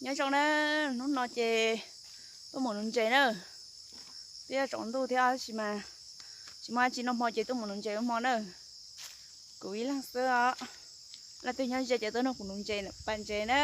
Nyob zoo na, hnub no ces tuaj mus nuv ntses na. Twb yog tsaus ntuj thiab tab sis mas tsis muaj dab tsi noj hmo ces tuaj mus nuv ntses ua hmo na. Kuv ib leeg xwb os. Leej twg nyob ze ces tuaj nrog kuv nuv ntses, paj ntses na.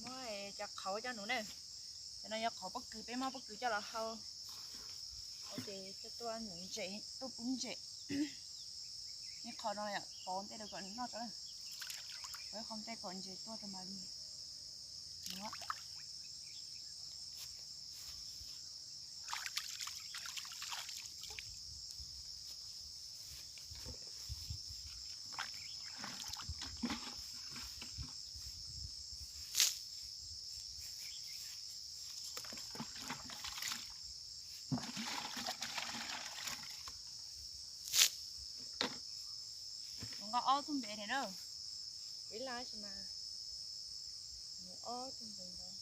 Muab cov qhauv coj nuv na. Cov no yog qhauv pob kws, peb muab pob kws coj los hau, ces coj tuaj nuv ntses, tuaj pub ntses. Ib qho no pov ntej rau kom nws noj tau na. Pov ib qho ntej kom ntses tuaj rau mas li. Mus nqa ob tug ntev thiab na. Ib lab sis mas mus ob tug ntev ntawd.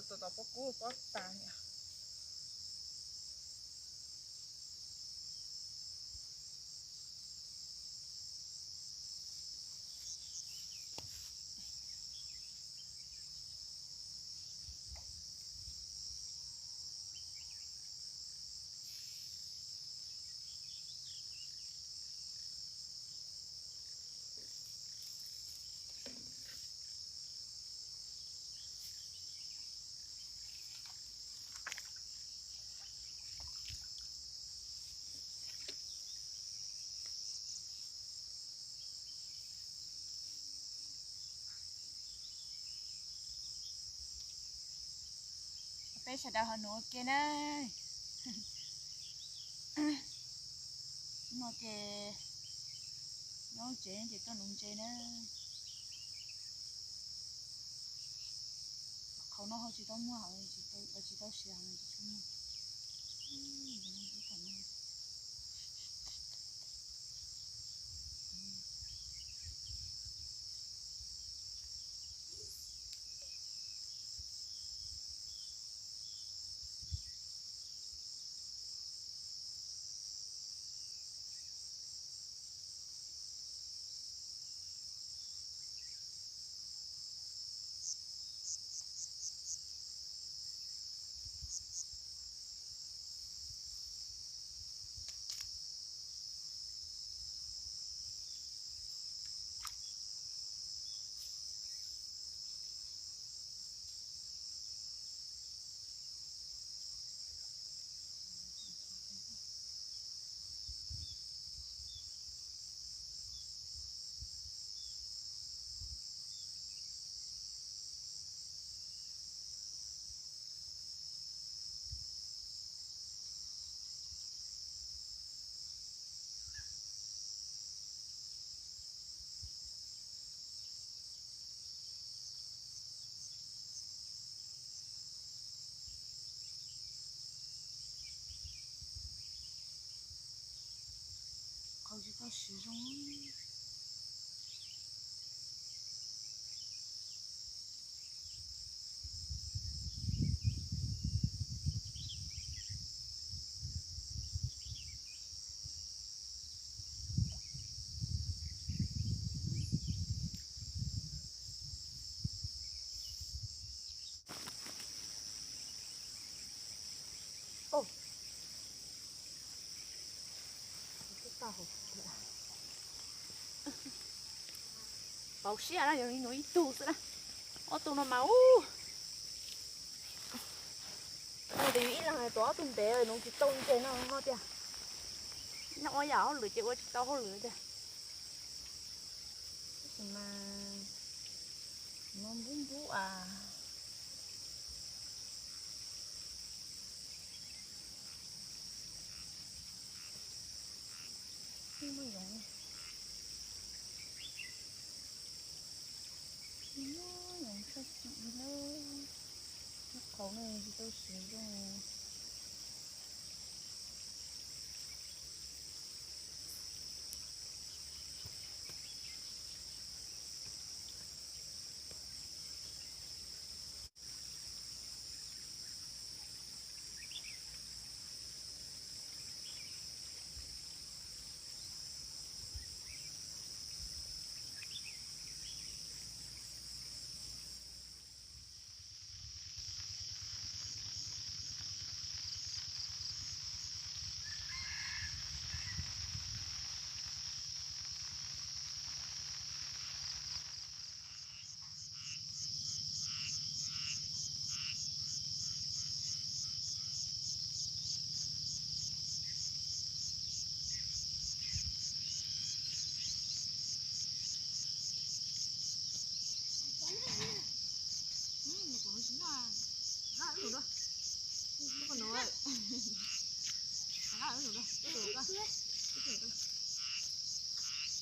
Tom pob kub pob tas. Peb sawv daws ho nuv ua ke na. No ces nyob tsev ces tuaj nuv ntses na. Qhov no ho tsis tau muag heev, tsis tau siav heev, tsis tshua muag. Qhov tsis tau siav zoo. Pauv siab na, yog li nuv ib tug xwb na. Ob tug no mas ub, tes yus ib leeg tuav ob tug ntev nuv tsis tau ntses no ho tiag. Nyob ua yam hauj lwm ces ua tsis tau hauj lwm tiag. Tab sis mas no npub npub as. Muaj yoov, muaj yoov tshaj tim li na. Lub qhov no tsis tau siv zoo.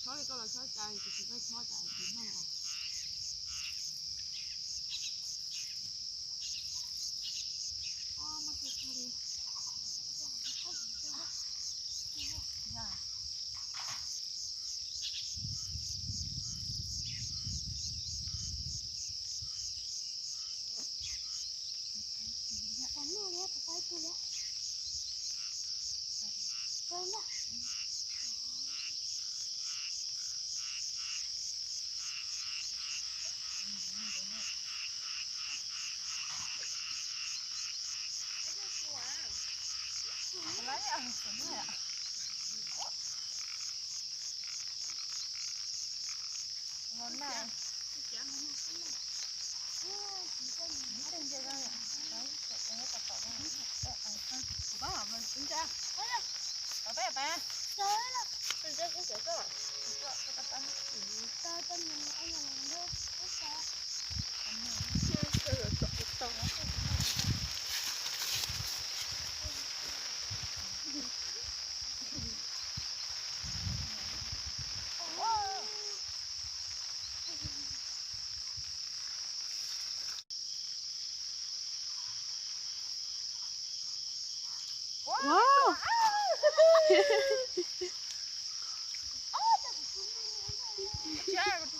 Chob li koj los chob cas, kuv tsis tau chob cas kuv noj os.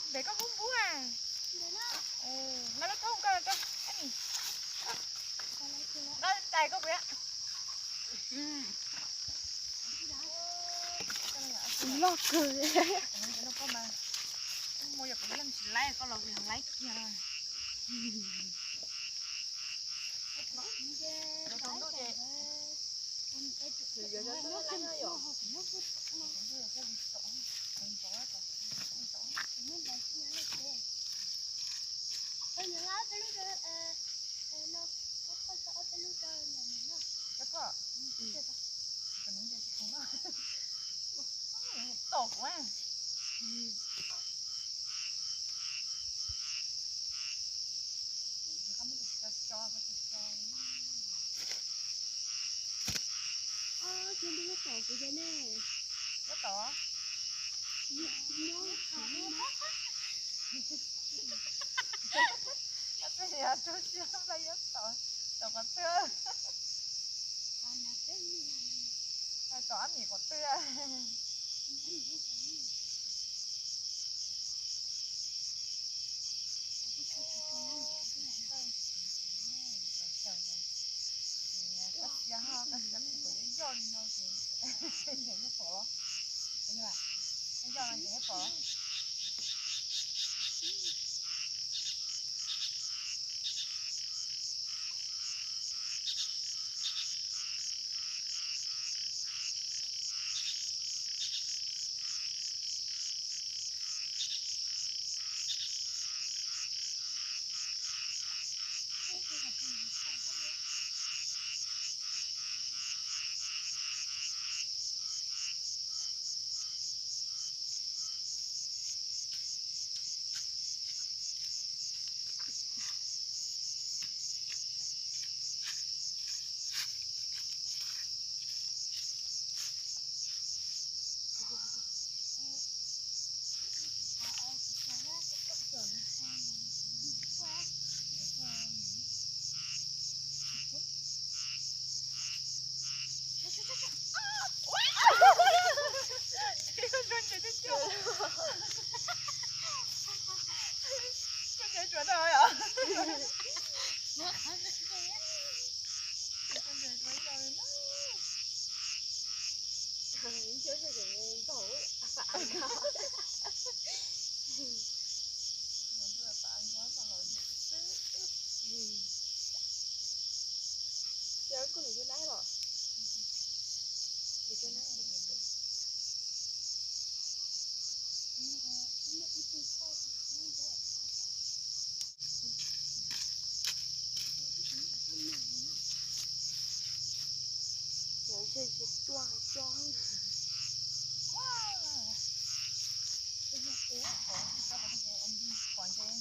Ntev koj kub npub a. Nqa lub thoob koj, koj, nqa tais koj puas. Loj kawg. Mus yog kuv yeej tsis laib, koj los kuv yog laib kiag. Yuav tsaus ntuj ces, yuav tsaus ntuj laib no yom. Tom kuv. Tus lub tom kuv cov ne. Lub tom. Lub tom. Lub tom. Tom qhov twg? Tom ab mim qhov twg? Koj txiav ho, koj txiav kom yoj yoj li no ces ncaim yoj pom los. Yoj no ces yoj pom. Cov zoo zoo ntau, a, pam nkauj. Cov kuj nws cov nab los. Nws cov nab. Cov ntshe tsis tuag cov. Kuv ntshai rau cov ntses koj pem.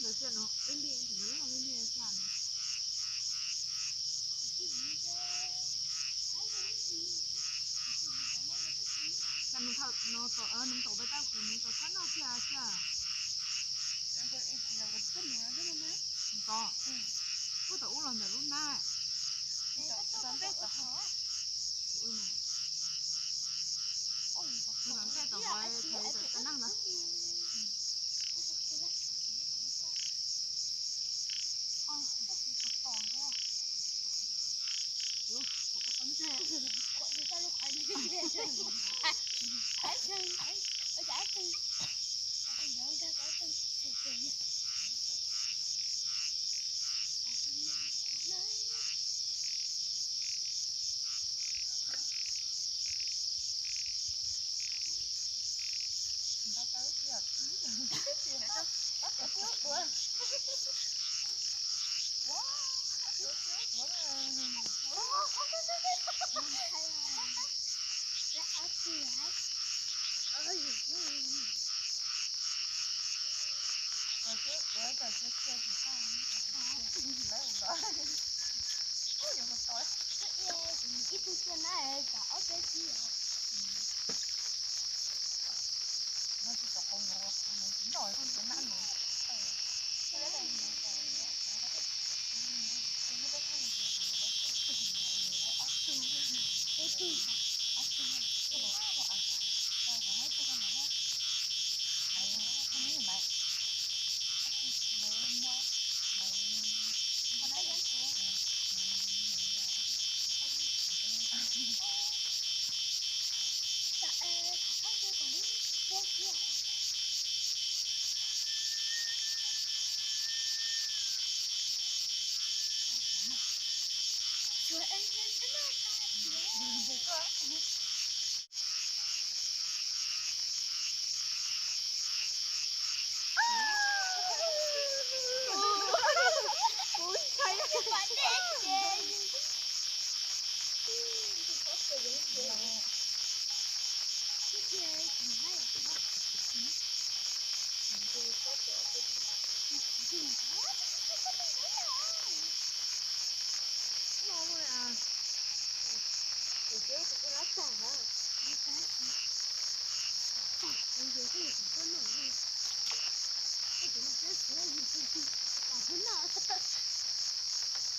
Ntawd xwb no, lib li, lib li xwb no. Nws tau, nws tau peb tab kuv nws tau thab noj kiag xwb. Nws tau, kuj tau ub los ntawm lub hnab. Kuv tau ntej tau qhov thaiv tau neeg ntawd. Ib tug cua na, ob peb kis. Tus koj tus me nyuam tus nyuam los.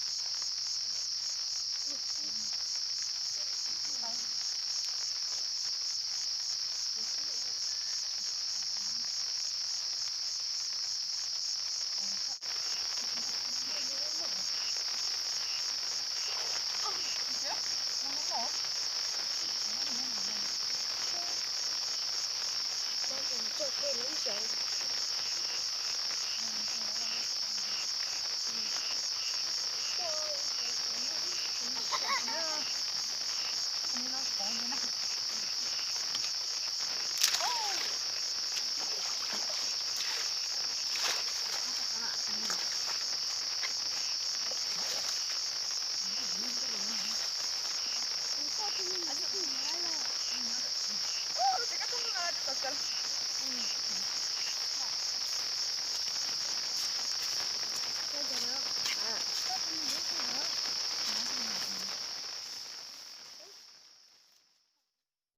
Tus koj tus me nyuam los tus tom kawg.